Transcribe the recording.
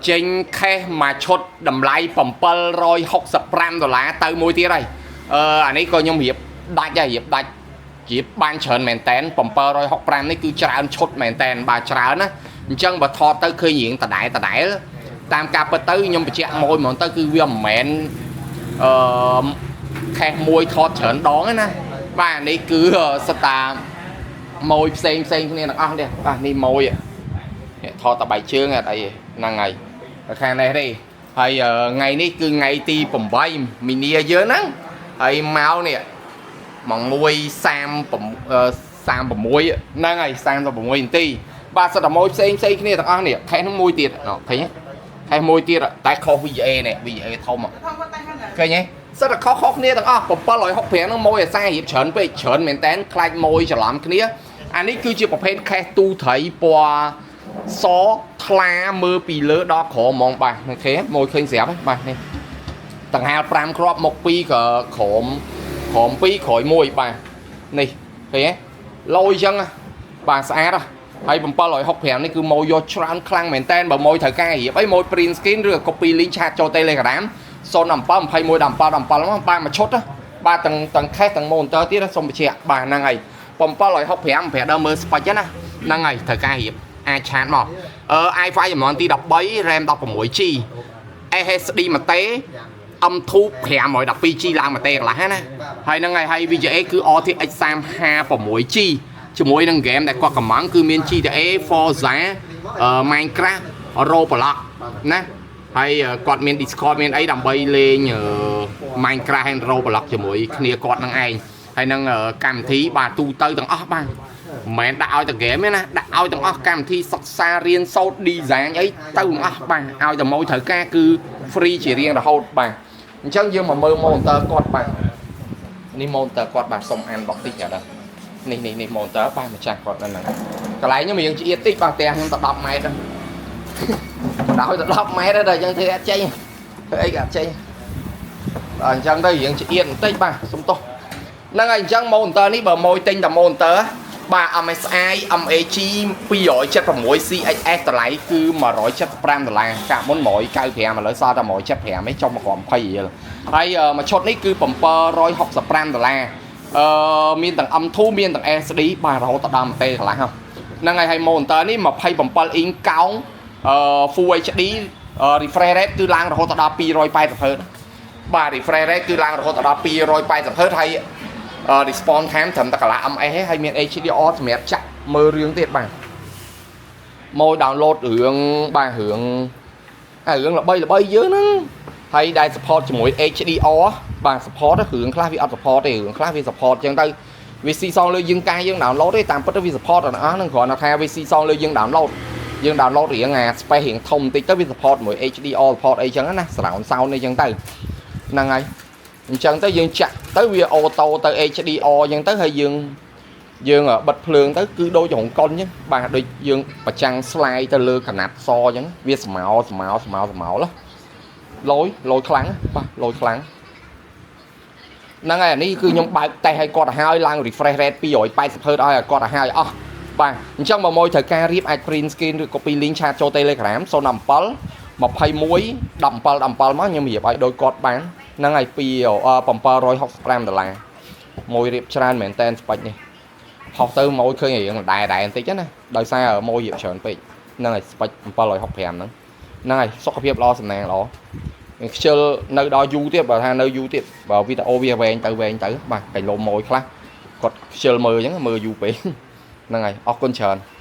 ចេញ case មួយឈុតតម្លៃ765ដុល្លារទៅមួយទៀតហើយអឺអានេះក៏ខ្ញុំរៀបដាច់ដែររៀបដាច់រៀបបានច្រើនមែនតែន765នេះគឺច្រើនឈុតមែនតែនបាទច្រើនណាអញ្ចឹងបើថតទៅឃើញរៀងដដែលដដែលតាមការពិតទៅខ្ញុំបញ្ជាក់មួយហ្មងទៅគឺវាមិនមែនអឺ case មួយថតច្រើនដងទេណាបាទនេះគឺសតាម៉ួយផ្សេងផ្សេងគ្នាទាំងអស់នេះបាទនេះម៉ួយនេះថតតបៃជើងអត់អីហ្នឹងហើយខាងនេះទេហើយថ្ងៃនេះគឺថ្ងៃទី8មីនាយើងហ្នឹងហើយមកនេះម៉ោង1:30 36ហ្នឹងហើយ36នាទីបាទសិតតែម៉ួយផ្សេងផ្សេងគ្នាទាំងអស់នេះ case ហ្នឹងមួយទៀតឃើញទេ case មួយទៀតតែខុស VGA នេះ VGA ធំឃើញទេសិតតែខុសខុសគ្នាទាំងអស់765ហ្នឹងម៉ួយអាសារៀបច្រើនពេកច្រើនមែនតែនខ្លាចម៉ួយច្រឡំគ្នាអានេះគឺជាប្រភេទ case ទូត្រីពណ៌សថ្លាមើលពីលើដល់ក្រោមហ្មងបាទ OK ម៉ួយឃើញស្រាប់ហើយបាទនេះតង្ហាល5គ្រាប់មុខ2ក៏ក្រោមក្រោម2ក្រោយ1បាទនេះឃើញទេលយអញ្ចឹងបាទស្អាតហើយ765នេះគឺម៉ួយយកច្រើនខ្លាំងមែនតែនបើម៉ួយត្រូវការរៀបអីម៉ួយ print screen ឬ copy link chat ចូល Telegram 07 21 17 17មកបាទមួយឈុតបាទទាំងទាំង case ទាំង monitor ទៀតសូមបញ្ជាក់បាទហ្នឹងហើយ765ប្រាប់ដល់មើល spec ណាហ្នឹងហើយត្រូវការរៀបអាច chat មកអឺ i5 ចំនួនទី13 RAM 16 GB SSD មួយតេ M2 512G ឡើងមួយតេកន្លះណាហើយហ្នឹងហើយហើយ VGA គឺ RTX 3056 G ជាមួយនឹង game ដែលគាត់កំងគឺមាន GTA Forza Minecraft Roblox ណាហើយគាត់មាន Discord មានអីដើម្បីលេង Minecraft ហើយ Roblox ជាមួយគ្នាគាត់នឹងឯងហើយនឹងកម្មវិធីបាទទូទៅទាំងអស់បាទ មិនមែនដាក់ឲ្យតែហ្គេមទេណាដាក់ឲ្យទាំងអស់កម្មវិធីសិក្សារៀនសូត្រ design អីទៅទាំងអស់បាទឲ្យតែម៉ួយត្រូវការគឺ free ជារៀងរហូតបាទអញ្ចឹងយើងមកមើល monitor គាត់បាទនេះ monitor គាត់បាទសុំអានបកតិចដល់នេះនេះនេះ monitor បាទម្ចាស់គាត់នៅហ្នឹងកន្លែងខ្ញុំរៀងឆ្អៀតតិចបាទផ្ទះខ្ញុំទៅ10ម៉ែត្រហ្នឹងដល់ទៅ10ម៉ែត្រដល់អញ្ចឹងធ្វើអត់ចេញធ្វើអីក៏អត់ចេញដល់អញ្ចឹងទៅរៀងឆ្អៀតបន្តិចបាទសុំទោសហ្នឹងហើយអញ្ចឹង monitor នេះបើម៉ួយទិញតែ monitor បាទ MSI MAG 276 CXS តម្លៃគឺ175ដុល្លារកាលមុន195ឥឡូវសល់តែ175ឯងចុះមកក្រោម20រៀលហើយមួយឈុតនេះគឺ765ដុល្លារអឺមានទាំង M2 មានទាំង SSD បាទរហូតដល់1តេកន្លះហ្នឹងហើយហើយ monitor នេះ27អ៊ីងកោងអឺ Full HD refresh rate គឺឡើងរហូតដល់280 Hz បាទ refresh rate គឺឡើងរហូតដល់280 Hz ហើយ response time ត្រឹមតែកន្លះ ms ទេហើយមាន HDR សម្រាប់ចាក់មើលរឿងទៀតបាទមក download រឿងបាទរឿងអារឿងល្បីល្បីយើងហ្នឹងហើយដែល support ជាមួយ HDR បាទ support រឿងខ្លះវាអត់ support ទេរឿងខ្លះវា support អញ្ចឹងទៅវាស៊ីសងលើយើងកាយយើង download ទេតាមពិតទៅវា support ទាំងអស់ហ្នឹងគ្រាន់តែថាវាស៊ីសងលើយើង download យើង download រៀងអា space រៀងធំបន្តិចទៅវា support មួយ HDR support អីចឹងណា surround sound អីចឹងទៅហ្នឹងហើយអញ្ចឹងទៅយើងចាក់ទៅវា auto ទៅ HDR អញ្ចឹងទៅហើយយើងយើងបិទភ្លើងទៅគឺដូចរោងកុនអញ្ចឹងបាទដូចយើងប្រចាំង slide ទៅលើកណាត់សអញ្ចឹងវាស្មោស្មោស្មោស្មោលលយលយខ្លាំងបាទលយខ្លាំងហ្នឹងហើយអានេះគឺខ្ញុំបើកតេស្តឲ្យគាត់ឲ្យហើយឡើង refresh rate 280 Hz ឲ្យគាត់ឲ្យហើយអស់បាទអញ្ចឹងបើមកត្រូវការរៀបអាច print screen ឬ copy link chat ចូល Telegram 017 21 17 17មកខ្ញុំរៀបឲ្យដូចគាត់បានហ្នឹងហើយ2 765ដុល្លារមួយរៀបច្រើនមែនតែនស្បាច់នេះ ហោះទៅម៉ួយឃើញរៀងដែរដែរបន្តិចណាដោយសារម៉ួយរៀបច្រើនពេកហ្នឹងហើយស្ពេច765ហ្នឹងហ្នឹងហើយសុខភាពល្អសំណាងល្អខ្ជិលនៅដល់យូរទៀតបើថានៅយូរទៀតបើវីដេអូវាវែងទៅវែងទៅបាទកៃលោម៉ួយខ្លះគាត់ខ្ជិលមើលអញ្ចឹងមើលយូរពេកហ្នឹងហើយអរគុណច្រើន។